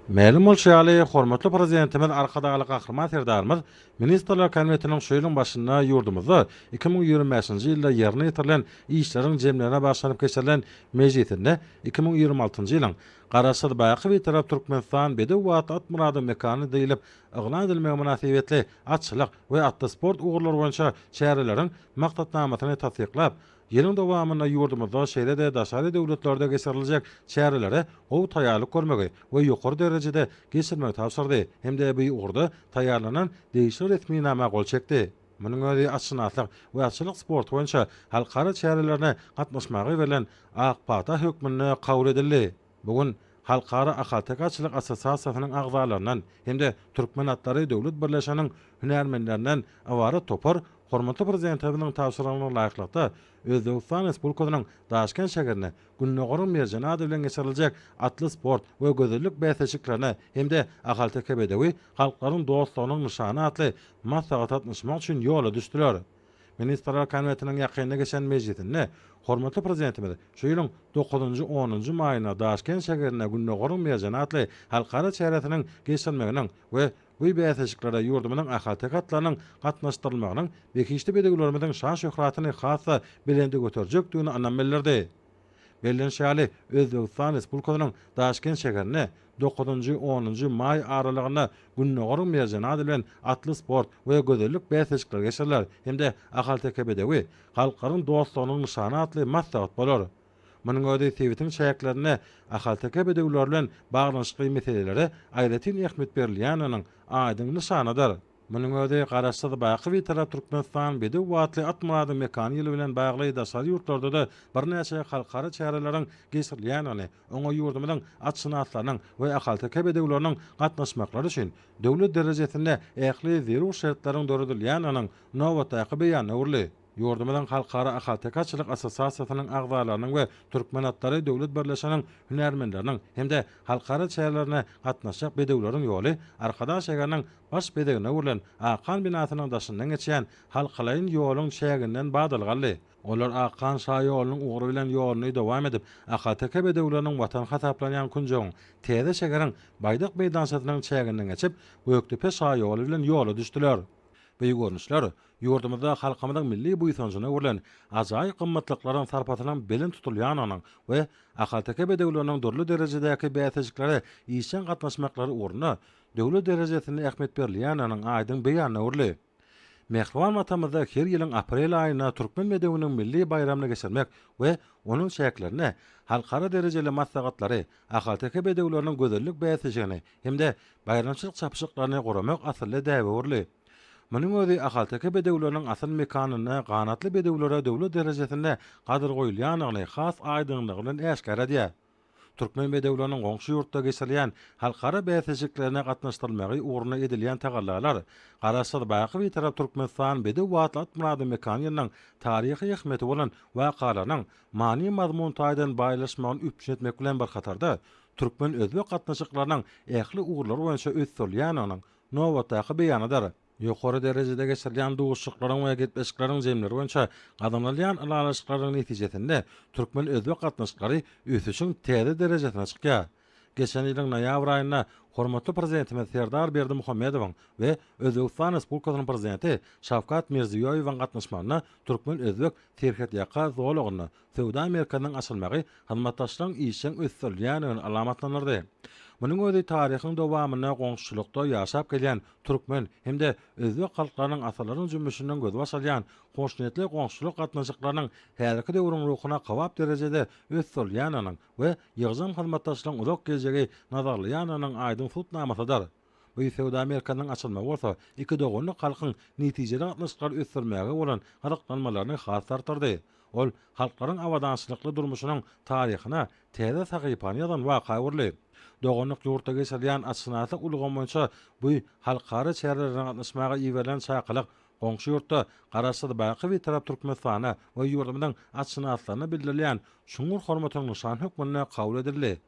Mälim bolşy ýaly, hormatly Prezidentimiz Arkadagly Gahryman Serdarymyz Ministrler Kabinetiniň şu ýylyň başynda ýurdumyzda 2025-nji ýylda ýerine ýetirilen işleriň jemlerine bagyşlanyp geçirilen mejlisinde 2026-njy ýylyň Garaşsyz, baky Bitarap Türkmenistan bedew atly at myradyň mekany diýlip yglan edilmegi mynasybetli atçylyk we atly sport ugurlary boýunça çäreleriň maksatnamasyny tassyklap, Ýylyň dowamynda ýurdumyzda, şeýle-de daşary döwletlerde geçiriljek çärelere gowy taýýarlyk görmegi we ýokary derejede geçirmegi tabşyrdy hem-de bu ugurda taýýarlanan degişli resminama gol çekdi. Munuň özi atşynaslyk we atçylyk sporty boýunça halkara çärelerine gatnaşmaga berlen ak pata hökmünde kabul edildi. Bu gün Halkara ahalteke atçylyk assosiasiýasynyň agzalaryndan hem-de Türkmen atlary döwlet birleşiginiň hünärmenlerinden ybarat topar hormatly Prezidentimiziň tabşyrygyna laýyklykda, Özbegistan Respublikasynyň Daşkent şäherinde Gündogaryň merjeni ady bilen geçiriljek atly sport we gözellik bäsleşiklerine hem-de Ahalteke bedewi, halklaryň dostlugynyň nyşany atly maslahata gatnaşmak üçin ýola düşdüler. Ministrler Kabinetiniň ýakynda geçen mejlisinde hormatly Prezidentimiz şu ýylyň dokuzynjy, onunjy maýynda Daşkent şäherinde Gündogaryň merjeni atly halkara çäresiniň geçirilmeginiň we bu bäsleşiklere ýurdumyzyň ahalteke atlarynyň gatnaşdyrylmagynyň behişdi bedewlerimiziň şan-şöhratyny has-da belende göterjekdigine ynam bildirdi. Bellenişi ýaly, Özbegistan Respublikasynyň Daşkent şäherinde dokuzynjy, onunjy maý aralygynda Gündogaryň merjeni ady bilen atly sport we gözellik bäsleşikleri geçiriler hem-de Ahalteke bedewi, halklaryň dostlugynyň nyşany atly maslahat bolar. Munuň özi sebitiň çäklerinde ahalteke bedewleri bilen baglanyşykly meselelere aýratyn ähmiýet berilýändiginiň aýdyň nyşanydyr. Munuň özi Garaşsyz, baky Bitarap Türkmenistan bedew atly at myrady mekany ýyly bilen bagly daşary ýurtlarda-da birnäçe halkara çäreleriň geçirilýändigini, oňa ýurdumyzyň atşynaslarynyň we ahalteke bedewleriniň gatnaşmaklary üçin döwlet derejesinde ähli zerur şertleriň döredilýändiginiň nobatdaky beýanyna öwrüldi. Ýurdumyzyň Halkara ahalteke atçylyk assosiasiýasynyň agzalarynyň we Türkmenatlary döwlet birleşiginiň hünärmenleriniň hem-de halkara çärelerine gatnaşjak bedewleriň ýoly Arkadag şäheriniň baş bezegine öwrülen Akhan binasynyň daşyndan geçýän halkalaýyn ýoluň çäginden badalga aldy. Olar Akhan şaýolunyň ugry bilen ýoluny dowam edip, ahalteke bedewleriniň watany hasaplanýan künjegiň, täze şäheriň Baýdak meýdançasynyň çäginden geçip, Gökdepe şaýoly bilen ýola düşdüler. Bu görnüşler ýurdumyzda halkymyzyň milli buýsanjyna öwrülen ajaýyp gymmatlyklaryň sarpasynyň belent tutulýandygynyň we ahalteke bedewleriniň dürli derejedäki bäsleşiklere işjeň gatnaşmaklary ugrunda döwlet derejesinde ähmiýet berilýändiginiň aýdyň beýanyna öwrüldi. Mähriban Watanymyzda her ýylyň aprel aýynda Türkmen bedewiniň milli baýramyny geçirmek we onuň çäklerinde halkara derejeli maslahatlary, ahalteke bedewleriniň gözellik bäsleşigini hem-de baýramçylyk çapyşyklaryny guramak asylly däbe öwrüldi. Munuň özi ahalteke bedewleriniň asyl mekanynda ganatly bedewlere döwlet derejesinde gadyr goýulýandygyny has aýdyňlygy bilen äşgär edýär. Türkmen bedewleriniň goňşy ýurtda geçirilýän halkara bäsleşiklerine gatnaşdyrylmagy ugrunda edilýän tagallalar Garaşsyz, baky Bitarap Türkmenistan bedew atly at myrady mekan ýylynyň taryhy ähmiýeti bolan wakalarynyň many-mazmun taýdan baýlaşmagyny üpjün etmek bilen bir hatarda, türkmen-özbek gatnaşyklarynyň ähli ugurlar boýunça ösdürilýändiginiň nobatdaky beýanydyr. Ýokary derejede geçirilýän duşuşyklaryň we gepleşikleriň jemleri boýunça gazanylýan ylalaşyklaryň netijesinde türkmen-özbek gatnaşyklary ösüşiň täze derejesine çykýar. Geçen ýylyň noýabr aýynda hormatly Prezidentimiz Serdar Berdimuhamedowyň we Özbegistan Respublikasynyň Prezidenti Şawkat Mirziýoýewiň gatnaşmagynda türkmen-özbek serhetýaka zolagynda söwda merkeziniň açylmagy hyzmatdaşlygyň işjeň ösdürilýändigini alamatlandyrdy. Munuň özi taryhyň dowamynda goňşuçylykda ýaşap gelýän türkmen hem-de özbek halklarynyň asyrlaryň jümmüşinden gözbaş alýan hoşniýetli goňşuçylyk gatnaşyklarynyň häzirki döwrüň ruhuna kybap derejede ösdürilýändiginiň we ýygjam hyzmatdaşlygyň uzak geljegi nazarlaýandygynyň aýdyň subutnamasydyr. Bu söwda merkeziniň açylmagy bolsa iki doganlyk halkyň netijeli gatnaşyklary ösdürmäge bolan gyzyklanmalaryny has artdyrdy. Ol halklaryň abadançylykly durmuşynyň taryhyna täze sahypany ýazan waka öwrüldi. Doganlyk ýurtda geçirilýän atşynaslyk ulgamy boýunça bu halkara çärelerine gatnaşmaga iberilen çakylyk goňşy ýurtda Garaşsyz, baky Bitarap Türkmenistana we ýurdumyzyň atşynaslaryna bildirilýän çuňňur hormatyň nyşany hökmünde kabul edildi.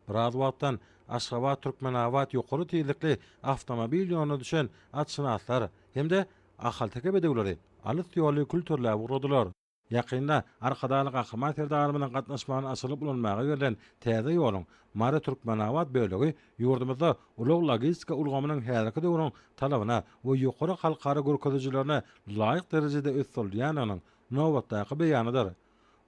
Biraz wagtdan Aşgabat-Türkmenabat ýokary tizlikli awtomobil ýoluna düşen atşynaslar hem-de ahalteke bedewleri alys ýoly külterläp ugradylar. Ýakynda Arkadagly Gahryman Serdarymyzyň gatnaşmagynda açylyp ulanmaga berlen täze ýoluň Mary-Türkmenabat bölegi ýurdumyzda ulag-logistika ulgamynyň häzirki döwrüň talabyna we ýokary halkara görkezijilerine laýyk derejede ösdürilýändiginiň nobatdaky beýanydyr.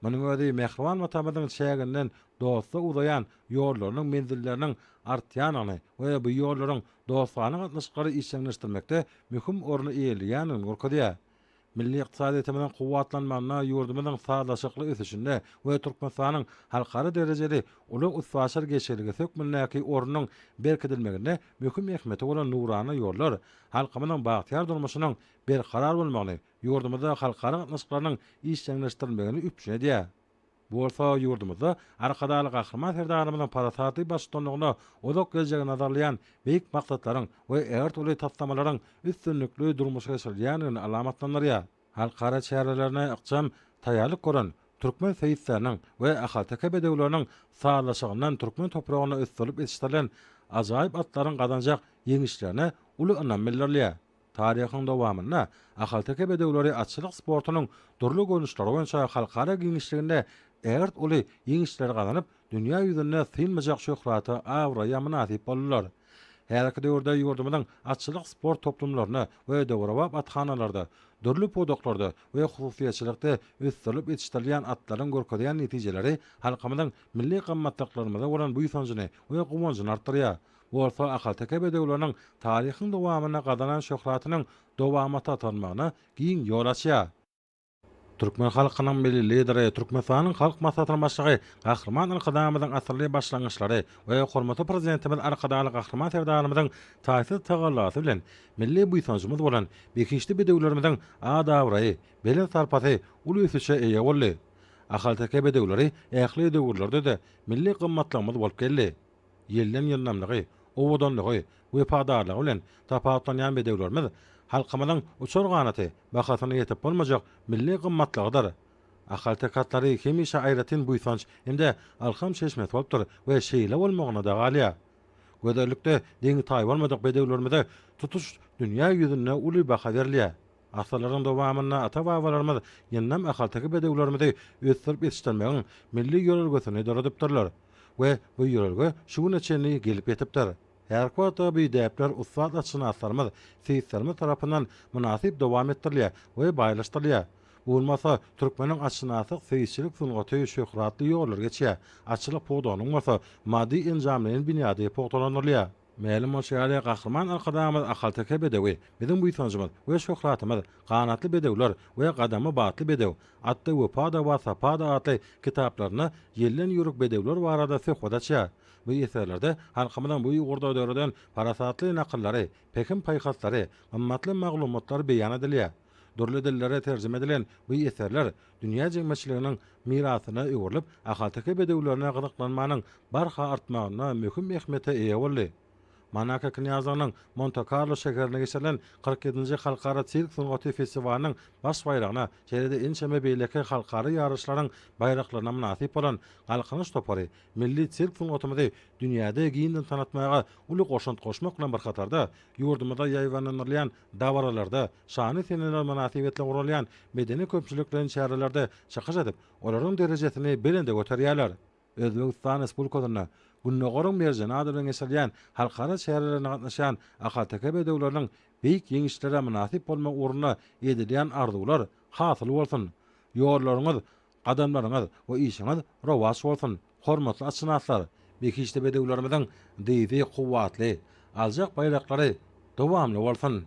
Munuň özi mähriban Watanymyzyň çäginden dosta uzaýan ýollarynyň menzilleriniň artýandygyny we bu ýollaryň dostana gatnaşyklary işjeňleşdirmekde möhüm orny eýeleýändigini görkezýär. Milli ykdysadyýetimiziň kuwwatlanmagynda, ýurdumyzyň sazlaşykly ösüşinde we Türkmenistanyň halkara derejeli ulag-üstaşyr geçelgesi hökmündäki ornunyň berkidilmeginde möhüm ähmiýeti bolan nurana ýollar halkymyzyň bagtyýar durmuşynyň berkarar bolmagyny, ýurdumyzda halkara gatnaşyklarynyň işjeňleşdirilmegini üpjün edýär. Bu bolsa ýurdumyzda Arkadagly Gahryman Serdarymyzyň parasatly baştutanlygynda uzak geljegi nazarlaýan beýik maksatlaryň we ägirt uly taslamalaryň üstünlikli durmuşa geçirilýändigini alamatlandyrýar. Halkara çärelerine ykjam taýýarlyk gören türkmen seýisleriniň we ahalteke bedewleriniň sazlaşygyndan türkmen topragynda ösdürilip ýetişdirilen ajaýyp atlaryň gazanjak ýeňişlerine uly ynam bildirilýär. Taryhyň dowamynda ahalteke bedewleri atçylyk sportunyň dürli görnüşleri boýunça halkara giňişliginde ägirt uly ýeňişleri gazanyp, dünýä ýüzünde synmajak şöhrata, abraýa mynasyp boldular. Häzirki döwürde ýurdumyzyň atçylyk sport toplumlarynda we döwrebap athanalarda, dürli pudaklarda we hususyýetçilikde ösdürilip ýetişdirilýän atlaryň görkezýän netijeleri halkymyzyň milli gymmatlyklarymyza bolan buýsanjyny we guwanjyny artdyrýar. Bolsa ahalteke bedewleriniň taryhyň dowamynda gazanan şöhratynyň dowamata atarylmagyna giň ýol açýar. Türkmen halkynyň Milli Lideri, Türkmenistanyň Halk Maslahatynyň Başlygy Gahryman Arkadagymyzyň asylly başlangyçlary we hormatly Prezidentimiz Arkadagly Gahryman Serdarymyzyň taýsyz tagallasy bilen milli buýsanjymyz bolan behişdi bedewlerimiziň at-abraýy, belent sarpasy uly ösüşe eýe boldy. Ahalteke bedewleri ähli döwürlerde-de milli gymmatlygymyz bolup geldi. Ýelden ýyndamlygy, owadanlygy, wepadarlygy bilen tapawutlanýan bedewlerimiz halkymyzyň uçar ganaty, bahasyna ýetip bolmajak milli gymmatlygydyr. Ahalteke atlary hemişe aýratyn buýsanç hem-de ylham çeşmesi bolupdyr we şeýle bolmagyna-da galýar. Gözellikde deňi-taýy bolmadyk bedewlerimize tutuş dünýä ýüzünde uly baha berilýär. Asyrlaryň dowamynda ata-babalarymyz ýyndam ahalteke bedewlerimizi ösdürip ýetişdirmegiň milli ýörelgesini döredipdirler we bu ýörelge şu güne çenli gelip ýetipdir. Häzirki wagtda bu däpler ussat atşynaslarymyz, seýislerimiz tarapyndan mynasyp dowam etdirilýär we baýlaşdyrylýar. Bu bolmasa türkmeniň atşynaslyk, seýisçilik sungaty şöhratly ýollar geçýär, atçylyk pudagynyň bolsa maddy-enjamlaýyn binýady pugtalandyrylýar. Mälim bolşy ýaly, Gahryman Arkadagymyz Ahalteke bedewi, biziň buýsanjymyz we şöhratymyz, Ganatly bedewler we Gadamy batly bedew, Atda wepa-da bar, sapa-da atly kitaplarynda ýelden ýüwrük bedewler barada söhbet açýar. Bu eserlerde halkymyzyň bu ugurda döreden parasatly nakyllary, pähim-paýhaslary, gymmatly maglumatlary beýan edilýär. Dürli dillere terjime edilen bu eserler dünýä jemgyýetçiliginiň mirasyna öwrülip, ahalteke bedewlerine gyzyklanmanyň barha artmagynda möhüm ähmiýete eýe boldy. Monako knýazlygynyň Monte-Karlo şäherinde geçirilen 47-nji Halkara sirk sungaty festiwalynyň baş baýragyna, şeýle-de ençeme beýleki halkara ýaryşlaryň baýraklaryna mynasyp bolan Galkynyş topary milli sirk sungatymyzy dünýäde giňden tanatmaga uly goşant goşmak bilen bir hatarda, ýurdumyzda ýaýbaňlandyrylýan dabaralarda, şanly seneler mynasybetli guralýan medeni-köpçülikleýin çärelerde çykyş edip, olaryň derejesini belende göterýärler. Özbegistan Respublikasynda Gündogaryň merjeni ady bilen geçirilýän halkara çärelerine gatnaşýan ahalteke bedewleriniň beýik ýeňişlere mynasyp bolmagy ugrunda edilýän arzuwlar hasyl bolsun! Ýollaryňyz Gadamlaryňyz we işiňiz rowaç bolsun, hormatly atşynaslar! Behişdi bedewlerimiziň dyzy kuwwatly, aljak baýraklary dowamly bolsun!